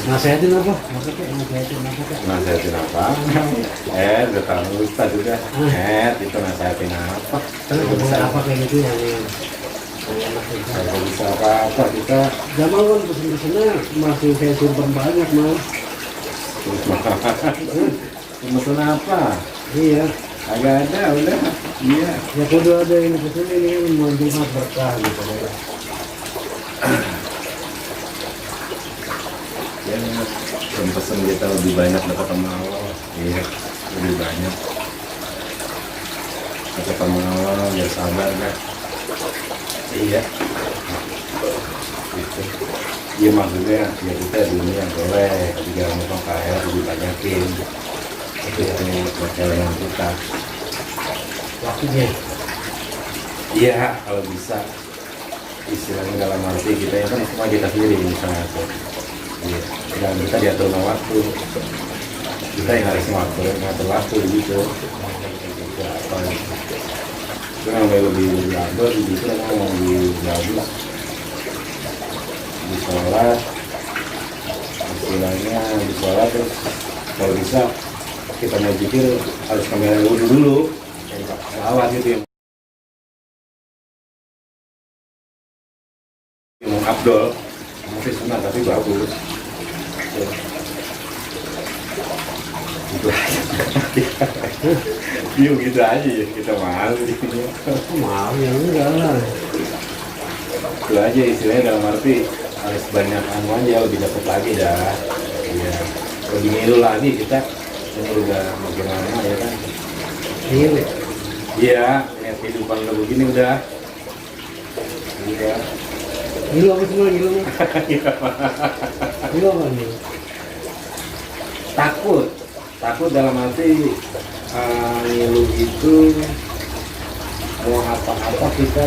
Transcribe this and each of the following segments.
Nasehatin apa? Maksudnya nasehatin apa Kak? Nasehatin apa? Udah tahu Ustaz udah. Itu nasehatin apa? Terus ngomong apa kayak gitu yang enak itu. Kalau bisa apa kita Jamal kan pesen-pesennya masih saya simpan banyak mal. pesen apa? Iya. Agak ada udah. Iya. Ya kudu ada ini pesen ini menjumat berkah gitu ya. Ya, pesen kita lebih banyak dapat sama Allah. Iya, lebih banyak. Dapat sama Allah, biar sabar kan. Iya. Gitu. Iya maksudnya ya kita dunia boleh, tapi jangan lupa kaya lebih banyakin. Itu yang perjalanan kita. Waktunya. Iya, kalau bisa istilahnya dalam arti kita yang kan semua kita sendiri misalnya tuh. Iya, dan kita diatur sama waktu. Kita yang harus ngatur waktu gitu. Itu apa? Itu yang lebih bagus, itu yang lebih bagus. Di sholat, istilahnya di sholat terus kalau bisa kita mau zikir harus kamera wudhu dulu. Salawat gitu yang Abdul masih sunat tapi bagus itu view gitu aja ya kita mahal Mau ya enggak lah. itu aja istilahnya dalam arti harus banyak anu aja lebih dapat lagi dah ya lebih ngilu lagi kita yang udah bagaimana ya kan Iya. iya lihat kehidupan udah begini udah Gilu apa semua gilu mah? Gilu apa gilu? takut dalam arti ngilu itu mau apa-apa kita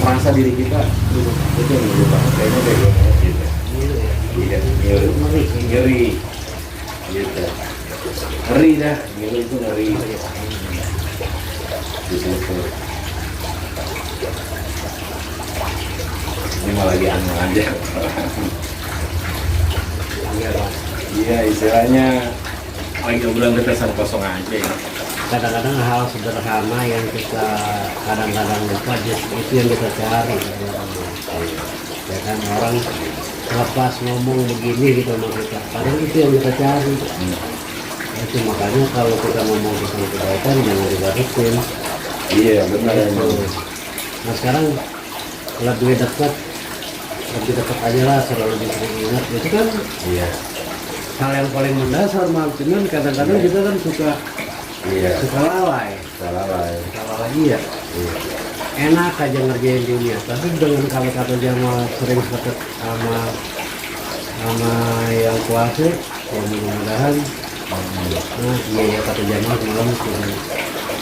merasa diri kita itu yang ngilu banget kayaknya bego banget gitu Gilu ya. iya ngilu ngeri gitu ngeri dah ngilu itu ngeri di situ ini malah lagi anu aja Iya Pak. iya istilahnya lagi obrolan ketesan kosong aja ya. Kadang-kadang hal sederhana yang kita kadang-kadang lupa itu yang kita cari. Ya kan orang lepas ngomong begini gitu sama kita. Padahal itu yang kita cari. Itu makanya kalau kita ngomong tentang kebaikan jangan dibatasin. Iya benar emang. Nah sekarang lebih dekat aja lah, selalu lebih sering ingat. Itu kan Iya hal yang paling mendasar, cuman kadang-kadang kita kan suka iya lalai. salah lah ya. Salah lagi ya. Iya. Enak aja ngerjain dunia, tapi dengan kata-kata Jamal sering deket sama yang kuasa, ya mudah-mudahan. Nah iya ya kata Jamal semalam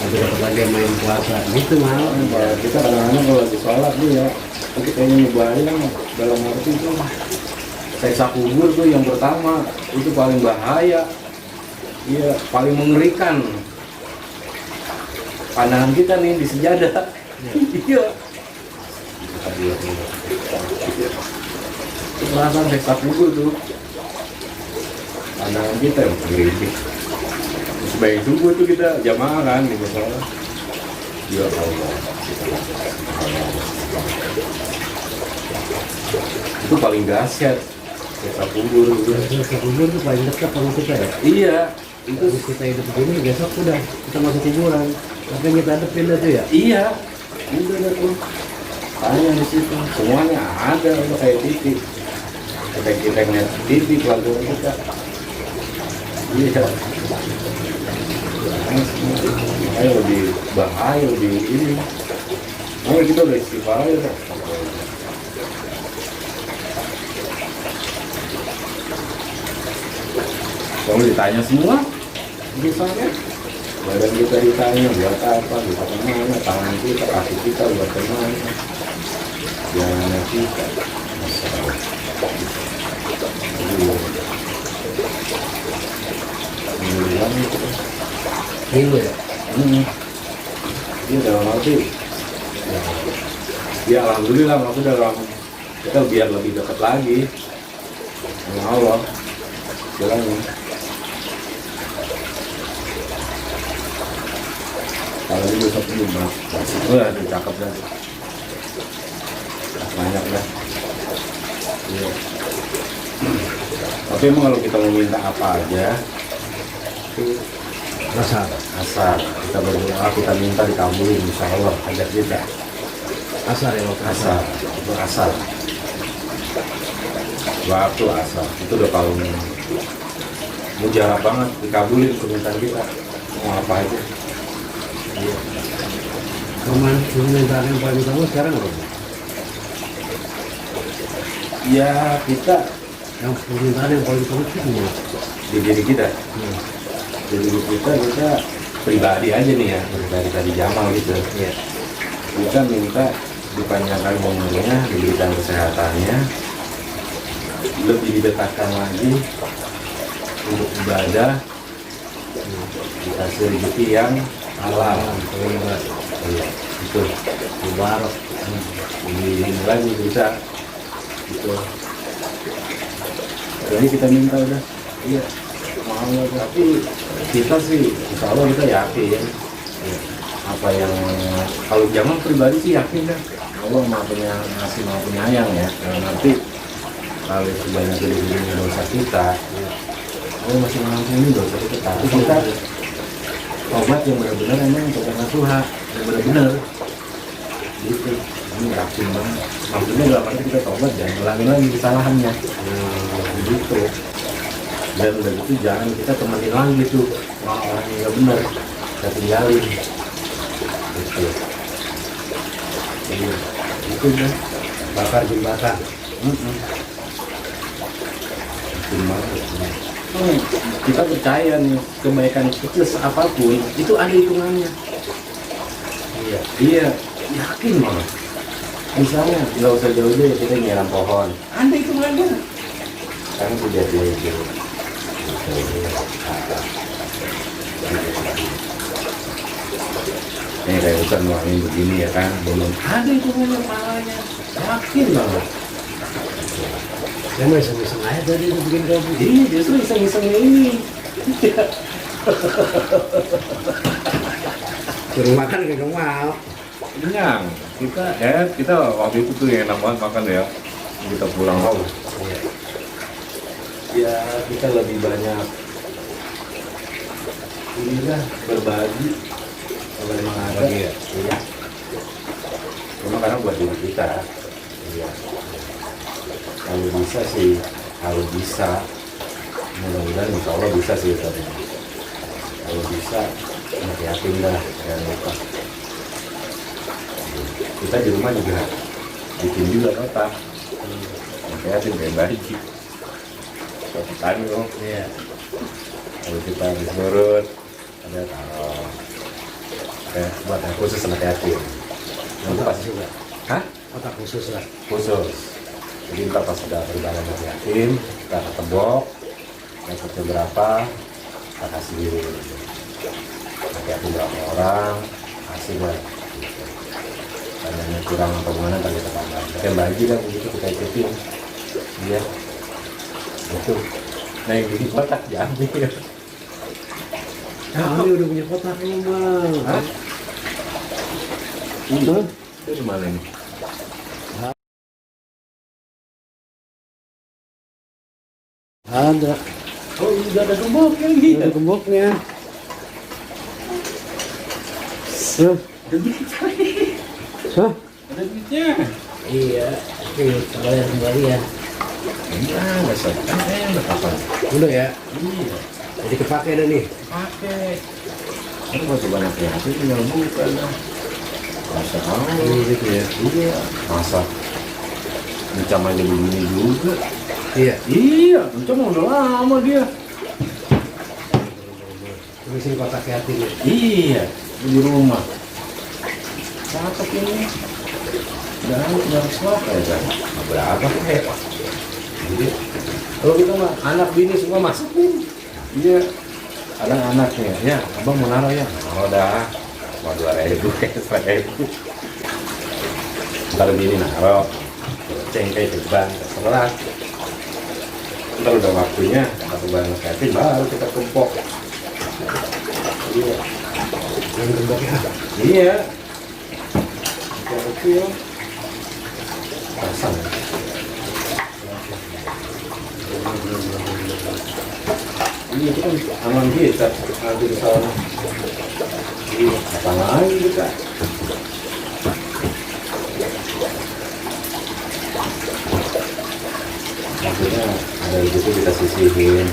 lebih dapat lagi sama yang puasa gitu mal. Kita kadang-kadang kalau di sholat nih ya itu kayaknya ngebayang dalam arti itu seksa kubur tuh yang pertama itu paling bahaya iya paling mengerikan pandangan kita nih di sejadah iya itu perasaan seksa kubur tuh pandangan kita yang mengerikan sebagai subuh tuh kita jamaah kan di musola ya Allah itu paling dahsyat seksa kubur gitu. Seksa kubur tuh paling dekat sama kita ya. Iya Itu kita hidup begini besok udah kita masuk kuburan. Tapi yang kita hadapin itu ya. iya udah deh tuh tanya di situ semuanya ada udah kayak TV kita ngeliat TV pelajaran kita iya makanya lebih bahaya lebih ini makanya kita udah istighfar ya kamu ditanya semua misalnya badan kita ditanya buat apa kita kemana tangan kita kaki kita buat kemana jalannya kita masalah bilang itu Gitu ya. ini dalam arti ya alhamdulillah maksudnya dalam kita biar lebih dekat lagi Sama Allah bilangnya. Kalau ini besok ini wah itu cakep dah, banyak dah. Iya. Tapi emang kalau kita mau minta apa aja itu Asal. asal kita berdoa, kita minta dikabulin, insya Allah ajak kita. Asal ya Pak. Asal itu asal, waktu asal itu udah paling mujarab banget, dikabulin permintaan kita mau apa aja. Iya. Permintaan yang paling utama sekarang apa? Ya kita Yang permintaan yang paling penting ya. di diri kita, di diri kita pribadi aja nih ya, pribadi tadi Jamal gitu. Iya. Kita minta dipanjangkan umurnya, diberikan kesehatannya, lebih didekatkan lagi untuk ibadah, dikasih rezeki yang halal. Iya, itu mubarak. Ini lagi bisa, gitu. Jadi kita minta udah, iya, mau tapi kita sih, insya Allah kita yakin. Ya, apa yang kalau Jamal pribadi sih yakin kan Allah maha pengasih maha penyayang ya. Nah, nanti kalau sebanyak ini dosa kita, Allah masih mengampuni dosa kita. Tapi kita tobat yang benar-benar emang tobat nasuha yang benar-benar gitu. Ini yakin banget. Maksudnya dalam arti kita tobat jangan ulangi lagi kesalahannya. Gitu. Dan udah gitu jangan kita temenin lagi tuh orang yang nggak benar, kita tinggalin. Gitu. Iya, itu kan Bakar jembatan. Kita percaya nih kebaikan kecil apapun itu ada hitungannya. Iya. Iya, yakin malah. Misalnya nggak usah jauh-jauh kita nyiram pohon, ada hitungannya. Kan sudah jauh-jauh. Ini kayak bukan nuangin begini ya kan, belum ada hitungannya pahalanya. Yakin banget. Saya mau iseng-iseng aja tadi itu bikin kopi. Iya, justru iseng-iseng ini. Suruh makan kayak mau. Kenyang. Kita waktu itu tuh yang enak banget makan ya. Kita pulang Iya. Ya kita lebih banyak inilah berbagi kalau memang ada. Iya. Iya. Cuma karena buat diri kita. Iya. Kalau bisa sih, kalau bisa, mudah-mudahan insya Allah bisa sih tadi. Kalau bisa, yakin lah, jangan lupa. Kita di rumah juga bikin juga kotak. Yakin kayak baju. Suatu tani loh. Iya. Kalau kita habis nurut, ada taruh. Buat yang khusus anak yatim. Nanti Kotak pas juga. hah? Kotak khusus lah. Khusus. Jadi ntar pas sudah berjalan anak yatim, kita ketebok, dapatnya berapa, kita kasih anak yatim berapa orang, kasih lah. Gitu. Tanyanya kurang atau mana, tanya kita tambah. Kita bagi kan begitu, kita ikutin. Iya. Itu. Nah yang bikin kotak diambil. Kami udah punya kotak rumah. Hah? Itu? Itu di mana ini? Ada. Oh ini udah ada gemboknya lagi. Ada gemboknya. Hah? Ada duitnya. Hah? Ada duitnya. Iya. Oke, bayar kembali ya. Iya, nggak salah. Udah kapan? Udah ya. Iya. Jadi kepake dah nih. Pakai. Kan waktu banyak ya, itu tinggal buka lah. Masa Allah. Gitu ya. Iya. Masa. Encam aja begini juga. Iya. Iya, Encam udah lama dia. Tulisin kotak yatim ya. Iya, di rumah. Cakep ini. Dan tinggal swap ya kan. Berapa kayak? Jadi, kalau kita mah anak bini semua masukin. Iya. Ada anaknya, ya abang mau naruh ya? Oh dah, mau 2.000, 1.000. Ntar bini naruh, cengkeh ke bank, terserah. Ntar udah waktunya satu bulan Kevin baru kita tumpuk. Iya. Yang kembali Iya. Yang kecil. Pasang. Ini itu kan aman kita. Nanti di sana. Iya. Apa lagi kita? Maksudnya ada di situ kita sisihin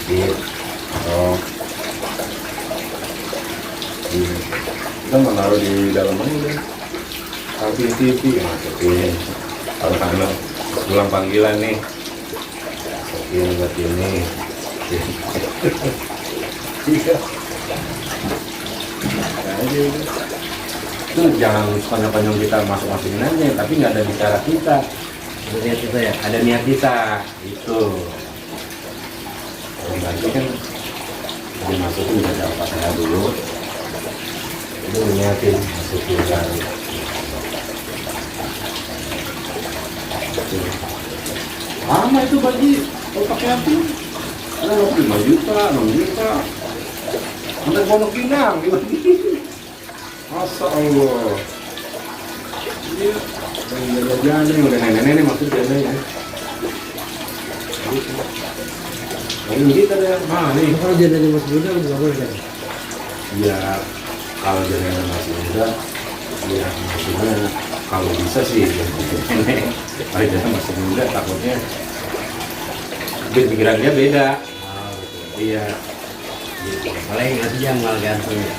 dikit. Oh. Kita menaruh di dalam aja deh. Samping TV masukin. Kalau karena pulang panggilan nih, masukin buat ini. Iya. Nah, aja udah. Itu jangan sepanjang-panjang kita masuk-masukin aja, tapi nggak ada bicara kita. ada niat kita ya. Ada niat kita itu. Kalau lagi kan dimasukin udah ada apa dulu. Itu niatin masukin lagi. Lama itu bagi kalau pakai api. Ada 5 juta, 6 juta. Sampai Pondok Pinang dibagi. Masa Allah. Iya. Dan jalan udah nenek-nenek maksudnya ya. Ini kita deh. Nah, nih. Kalau jadinya masih muda nggak boleh kan? Ya kalau jaringan masih muda, ya maksudnya kalau bisa sih nenek. Kalau jaringan masih muda takutnya pikiran dia beda. Oh, gitu. Iya. Paling ngasih yang mal gantung ya.